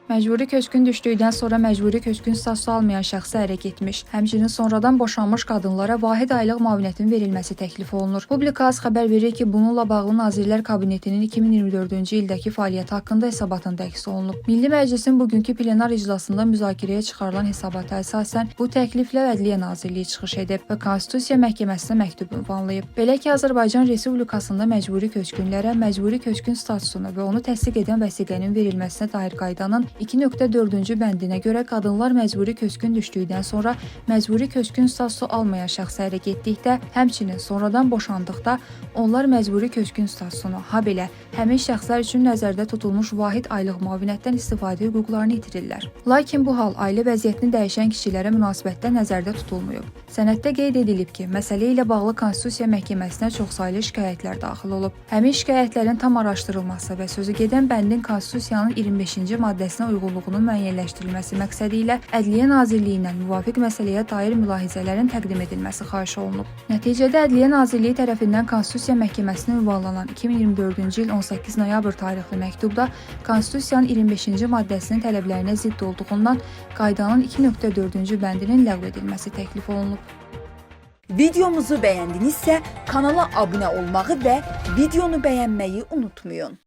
Məcburi köçkün düşdükdən sonra məcburi köçkün statusu almayan şəxsə ərə getmiş, həmçinin sonradan boşanmış qadınlara vahid aylıq müavinətin verilməsi təklif olunur. Publika.az xəbər verir ki, bununla bağlı Nazirlər Kabinetinin 2024-cü ildəki fəaliyyəti haqqında hesabatında əks olunub. Milli Məclisin bugünkü plenar iclasında müzakirəyə çıxarılan hesabata əsasən bu təkliflə Ədliyyə Nazirliyi çıxış edib və Konstitusiya Məhkəməsinə məktub ünvanlayıb. Belə ki, Azərbaycan Respublikasında məcburi köçkünlərə məcburi köçkün statusunu və onu təsdiq edən vəsiqənin verilməsinə dair qaydanın 2.4-cü bəndinə görə qadınlar məcburi köçkün düşdükdən sonra məcburi köçkün statusu almayan şəxsə ərə getdikdə, həmçinin sonradan boşandıqda onlar məcburi köçkün statusunu, habelə həmin şəxslər üçün nəzərdə tutulmuş vahid aylıq müavinətdən istifadə hüquqlarını itirirlər. Lakin bu hal ailə vəziyyətini dəyişən kişilərə münasibətdə nəzərdə tutulmayıb. Sənəddə qeyd edilib ki, məsələ ilə bağlı Konstitusiya Məhkəməsinə çoxsaylı şikayətlər daxil olub. Həmin şikayətlərin tam araşdırılması və sözü gedən bəndin Konstitusiyanın 25-ci maddəsinə uyğunluğunun müəyyənləşdirilməsi məqsədi ilə Ədliyyə Nazirliyindən müvafiq məsələyə dair mülahizələrin təqdim edilməsi xahiş olunub. Nəticədə Ədliyyə Nazirliyi tərəfindən Konstitusiya Məhkəməsinə ünvanlanan 2024-cü il 18 noyabr tarixli məktubda Konstitusiyanın 25-ci maddəsinin tələblərinə zidd olduğundan qaydanın 2.4-cü bəndinin ləğv edilməsi təklif olunub. Videomuzu beğendinizse kanala abone olmayı ve videonu beğenmeyi unutmayın.